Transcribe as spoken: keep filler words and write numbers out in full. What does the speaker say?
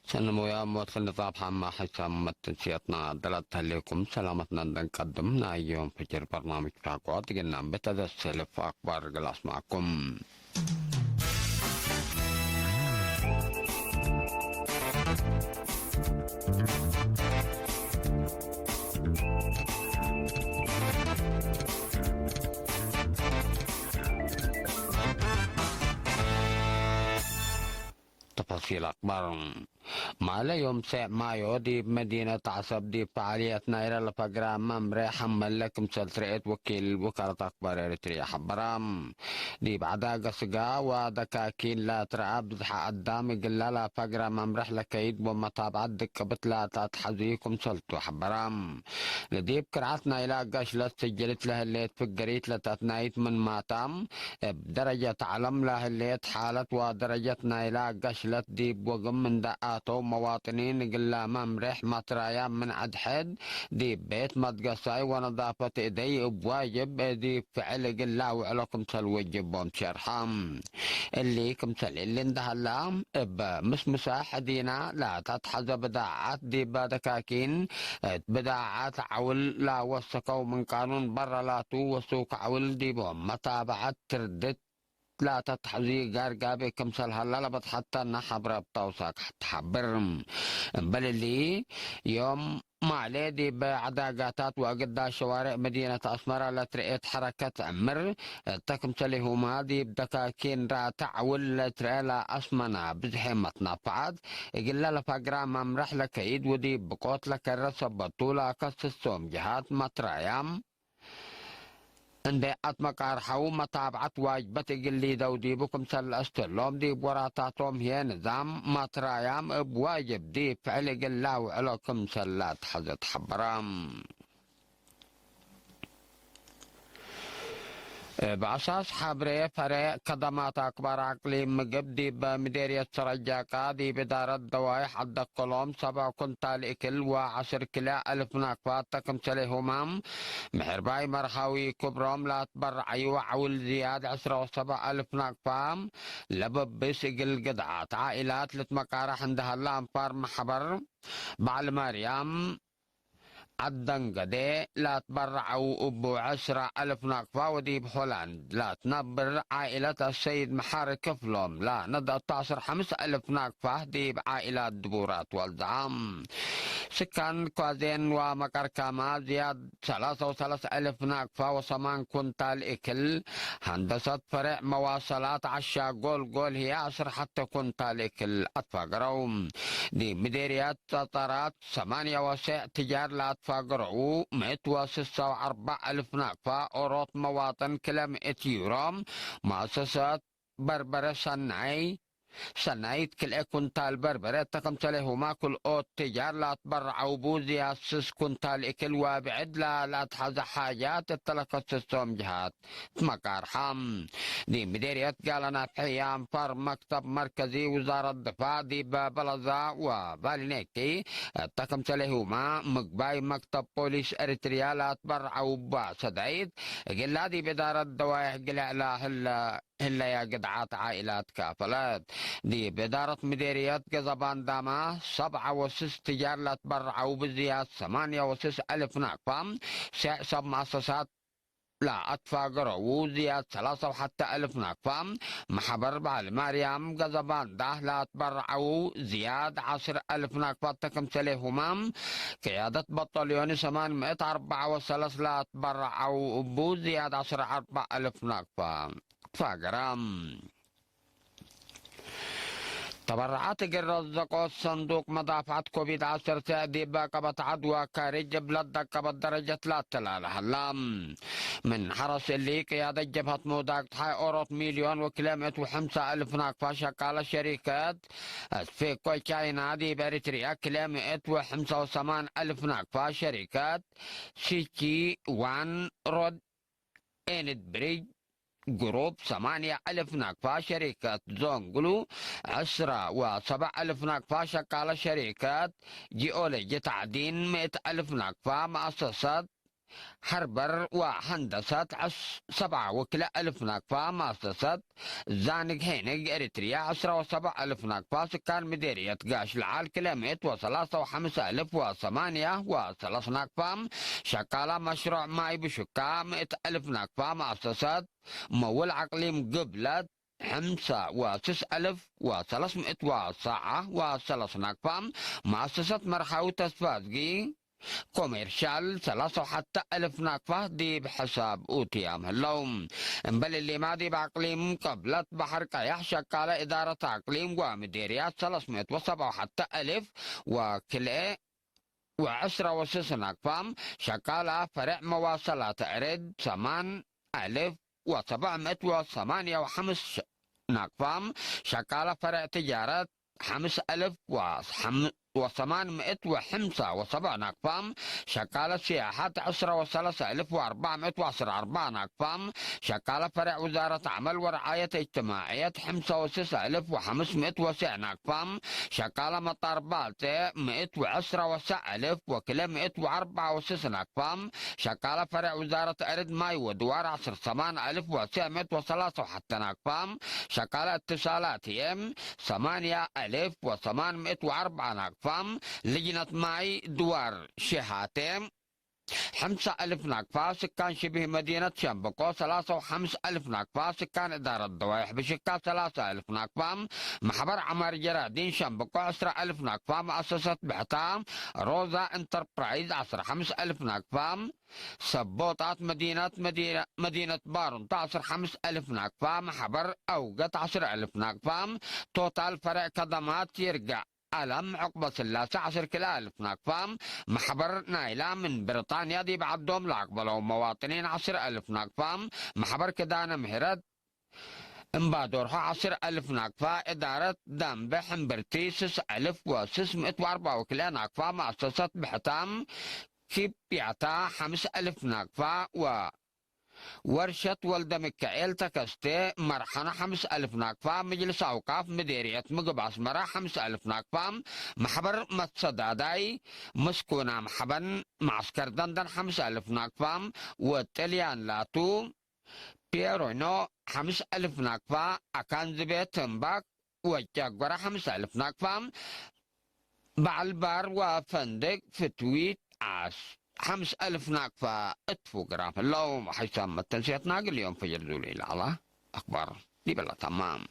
ሰኒ ሞያም ወትክል ንጻብ ሐማ ሕሳም መትንስየትና ደለት ህሌኩም ሰላመትና እንደንቀድም ናይ ዮም ፍጅር በርናምጅ ሻቆ ድግናም ብተደስልፍ አክባር እግል አስማኩም። ተፋሲል አክባር። ማለ ዮም ሴዕ ማዮ ዲብ መዲነት ዐሰብ ዲብ ፈዓልየት ናይለ ለፈግረ መምሬሕ አመለ ክምሰል ትርኤት ወኪል ወካለት አክባር ኤሪትርየ ሐበረ። ዲብ ዐዳገ ስጋ ወደካኪን ለትረአ ብዝሐ አዳም እግለ ለፈግረ መምሬሕ ለከይድ ወመታብዐት ድቅብት ለተአትሐዙ ክምሰልቱ ሐበረ። ለዲብ ክርዓት ናይለ ገሽለት ስጅልት ለህሌት ፍገሪት ለተትናይት ምንማታ፣ እብ ደረጀት ዐለም ለህሌት ሓለት ወደረጀት ናይለ ገሽለት ዲብ ወግም እንደ አተው መዋጥኒን እግለ መምሬሕ መትራያ ምን ዐድ ሕድ ዲብ ቤት መትገሳይ ወነዛፈት እደይ እብ ዋጅብ ዲብ ፍዕል እግል ለአውዕሎ ክምሰል ወጅቦም ሸርሐ። እሊ ክምሰል እሊ እንደ ሀላ፣ እብ ምስምሰ ሕዲና ለተትሐዘ ብዳዓት ዲበ ደካኪን እት ብዳዓት ዐውል ለወሰከው ምን ቃኑን በረ ላቱ ወሱክ ዐውል ዲቦም መታብዐት ትርድት ለተትሐዙ ጋር ጋቤ ክምሰል ሀላ ለበጽሐተነ ሐብረ እብ ታውሳክ ተሐብር። እምበል እሊ፣ ዮም ማሌ ዲብ ዐዳጋታት ወአግዳ ሸዋሬዕ መዲነት አስመረ ለትርኤት ሐረከት ዕምር እተ ክምሰሌሁመ ዲብ ደካኪን ራተ ዐውል ለትርኤ ለአስመነ ብዝሔ መትናፈዐት እግለ ለፈግራ መምረሕ ለከይድ ወዲብ ብቆት ለከረ ሰበቱ ለከስሶም ጀሃት መትራያም እንዴ አትመቃርሐው መታብዐት ዋጅበት እግል ሊደው ዲቡ ክምሰል ለአስተሎም ዲብ ወራታቶም ህዬ ንዛም መትራያም እብ ዋጅብ ዲብ ፍዕል እግል ለአውዕሎ ክምሰል ለአትሐዘ ተሐበረ። እብ አሳስ ሐብሬ ፈሬዕ ከደማት አክባር አቅሊም ምግብ ዲብ ምዴርየት ሰረጃቃ ዲብ እዳረት ደዋይሕ አደከሎም ሰብዕ ኩንታል እክል ወዐስር ክልኤ አልፍ ናክፋት ተክምሰሌ ሁማም ምሕርባይ መርሃዊ ክብሮም ለአትበረዐዩ ዐውል ዝያድ ዕስረ ወሰብዕ አልፍ ናክፋ ለብብስ እግል ግድዓት ዓኢላት ልትመቃረሕ እንደ ሀለ አንፋር መሐበር በዐል ማርያም ዐደንገዴ ላትበረዐው እቡ ዕስረ አልፍ ናቅፋ ወዲብ ሆላንድ ላትነብር ዓኢለት አሰይድ መሓሪ ክፍሎም ላነደአቱ ዐስር ሐምስ አልፍ ናቅፋ ዲብ ዓኢላት ድቡራት ወልድዓ። ስካን ኳዜን ወመቀርካማ ዝያድ ሰላሰ ወሰለስ አልፍ ናቅፋ ወሰማን ኩንታል እክል፣ ሀንደሰት ፈሬዕ መዋሰላት ዐሻ ጎልጎል ህዬ ዐስር ሐተ ኩንታል እክል አትፋገረው። ዲብ ምዴርያት ጸጠራት ሰማንያ ወሴዕ ትጃር ለአትፋገረው ምእት ወስሳ ወአርበዕ አልፍ ናቅፋ ኦሮት መዋጥን ክለ ምእት ዩሮ መአሰሰት በርበረ ሰናይ ሰናይት ክልኤ ኩንታል በርበረ እተ ክምሰሌሁማ ክልኦት ትጃር ለአትበረዐው ቡ ዝያድ ስስ ኩንታል እክል ወብዕድ ለለአትሐዘ ሓጃት እተ ለከስሶም ጀሃት ትመቃርሐ። ዲብ ምዴርየት ጋለ ናፍሐ የአንፋር መክተብ መርከዚ ውዛረት ድፋዕ ዲብ በለዛ ወባሊኔኪ እተ ክምሰሌሁማ ምግባይ መክተብ ፖሊስ ኤሪትርያ ለአትበረዐው እባ ሰዳይት እግላ ዲብ እዳረት ደዋይሕ ግልዕ ለህለ ህለያ ግድዓት ዓኢላት ካፈለት። ዲብ እዳረት ምዴርየት ገዘባን ዳማ ሰብዓ ወስስ ትጃር ለአትበረዐው ብዝያድ ሰማንያ ወስስ አልፍ ናቅፋ ሴዕ ሰብ መአሰሳት ለአትፋገረው ዝያድ ሰላሳ ወሐተ አልፍ ናቅፋ፣ መሐበር በዐል ማርያም ገዘባንዳህ ለአትበረዐው ዝያድ ዐስር አልፍ ናቅፋ እተ ክምሰሌሁማ፣ ቅያደት በጠልዮን ሰማን ምእት አርበዓ ወሰለስ ለአትበረዐው እቡ ዝያድ ዐስር አርበዕ አልፍ ናቅፋ ትፋገረ። ተበረዓት እግል ረዘቆት ሰንዱቅ መዳፍዐት ኮቪድ ዐሰርተ ዲብ ቀበት ዐድ ወካርጅ እብ ለትደቀበት ደረጀት ለአተላለ ሀላ። ምን ሐረስ እሊ፣ ቅያደት ጀብሀት ምውዳቅ ጸሓይ ኦሮት ሚልዮን ወክልኤ ምእት ወሐምሳ አልፍ ናቅፋ ሸቃለ ሸሪከት አስፌኮ ቻይና፣ ዲብ ኤሪትርያ ክልኤ ምእት ወሐምሳ ወሰማን አልፍ ናቅፋ ሸሪከት ሲቺ ዋን ሮድ ኤንድ ብሪጅ ግሩፕ ሰማንያ አልፍ ናቅፋ፣ ሸሪከት ዞንግሉ ዕስራ ወሰብዕ አልፍ ናቅፋ፣ ሸቃለ ሸሪከት ጂኦሎጂ ታዕዲን ምእት አልፍ ናቅፋ፣ መአሰሰት ሀርበር ወሀንደሰት ዐስ-፣ ሰብዓ ወክልኤ እልፍ ናቅፋ፣ መአሰሰት ዛንግ ሄንግ ኤሪትርያ ዐስራ ወሰብዕ እልፍ ናቅፋ፣ ስካን ምዴርየት ጋሽ ለዓል ክልኤ ምእት ወሰላሳ ወሐምስ እልፍ ወሰማንያ ወሰለስ ናቅፋ፣ ሸቃላ መሽሮዕ ማይ ብሹካ ምእት እልፍ ናቅፋ፣ መአሰሰት መውል አቅሊም ግብለት፣ ሕምሰ ወስስ እልፍ ወሰለስ ምእት ወሰብዓ ወሰለስ ናቅፋ፣ መአሰሰት መርሓዊ ተስፋ አዝጊ ኮሜርሻል፣ ሰላሳ ወሐተ እልፍ ናቅፋ ዲብ ሕሳብ ኡትያም ህለው። እምበል እሊማ ዲብ አቅሊም ቅብለት በሐር ቀያሕ ሸቃለ እዳረት አቅሊም ወምዴርያት ሰለስ ምእት ወሰብዓ ወሐተ እልፍ ወክልኤ ወዐስራ ወስስ ናቅፋ፣ ሸቃላ ፈሬዕ መዋሰላት ዕርድ ሰማን እልፍ ወሰብዕ ምእት ወሰማንያ ወሐምስ ናቅፋ፣ ሸቃለ ፈሬዕ ትጃረት ሐምስ እልፍ ወሐም-፣ ወሰማን ምእት ወሐምሳ ወሰብዕ ናቅፋ፣ ሸቃለ ሲያሐት ዐስራ ወሰለሰ እልፍ ወአርበዕ ምእት ወዐስራ አርበዕ ናቅፋ፣ ሸቃለ ፈሬዕ ውዛረት ዐመል ወረዓየት እጅትማዕየት ሐምሳ ወስስ እልፍ ወሐምስ ምእት ወስዕ ናቅፋ፣ ሸቃለ መጣር ባልጤ ምእት ወዐስራ ወሰዕ እልፍ ወክልኤ ምእት ወአርበዕ ወስስ ናቅፋ፣ ሸቃለ ፈሬዕ ውዛረት እርድ ማይ ወድዋር ዐስር ሰማን እልፍ ወስዕ ምእት ወሰላሳ ወሐተ ናቅፋ፣ ሸቃለ እትሳላት ህዬ ሰማንያ እልፍ ወሰማን ምእት ወአርበዕ ናቅፋ፣ ልጅነት ማይ ድዋር ሼሃቴ ሐምሳ እልፍ ናቅፋ፣ ስካን ሽብህ መዲነት ሸምበቆ ሰላሳ ወሐምስ እልፍ ናቅፋ፣ ስካን እዳረት ደዋይሕ ብሽካ ሰላሳ እልፍ ናቅፋ፣ መሕበር ዐማር ጀራዲን ሸምበቆ ዐስራ እልፍ ናቅፋ፣ መአሰሰት ብሕታ ሮዛ ኢንተርፕራይዝ ዐስራ ሐምስ እልፍ ናቅፋ፣ ሰቦጣት መዲነት መዲነ-፣ መዲነት ባሩንታ ዐስር ሐምስ እልፍ ናቅፋ፣ መሕበር አውገት ዐስር እልፍ ናቅፋ፣ ቶታል ፈሬዕ ከደማት ይርጋዕ አለም ዑቅበ ስላሴ ዐስር ክልኤ እልፍ ናቅፋ፣ መሕበር ናይላ ምን ብሪጣንያ ዲብ ዐዶም ለአቅበለው መዋጥኒን ዐስር እልፍ ናቅፋ፣ መሕበር ክዳነ ምህረት እምባዶርሖ ዐስር እልፍ ናቅፋ፣ እዳረት ደንበ ሕምብርቲ ስስ እልፍ ወስስ ምእት ወአርበዕ ወክልኤ ናቅፋ፣ መአሰሰት ብሕታም ኪፕያታ ሐምስ እልፍ ናቅፋ፣ ወወርሸት ወልደ ሚካኤል ተከስቴ መርሐኖ ሐምስ እልፍ ናቅፋ፣ ምጅልስ አውቃፍ ምዴርየት ምግብ አስመረ ሐምስ እልፍ ናቅፋ፣ መሕበር መትሰዳዳይ ምስኩና መሕበን መዐስከር ደንደን ሐምስ እልፍ ናቅፋ፣ ወጥልያን ላቱ ፒየሮኖ ሐምስ እልፍ ናቅፋ፣ አካንዝቤ ትምባክ ወጨጎራ ሐምስ እልፍ ናቅፋ፣ በዐል ባር ወፈንድቅ ፍትዊት ዓስ ሐምስ እልፍ ናቅፋ እት ፉግራም ህለው። ሐይሳም መተንስየትና እግል ዮም ፈጅር ዙሉ ኢለዐላ አክባር ዲበላ ተማም።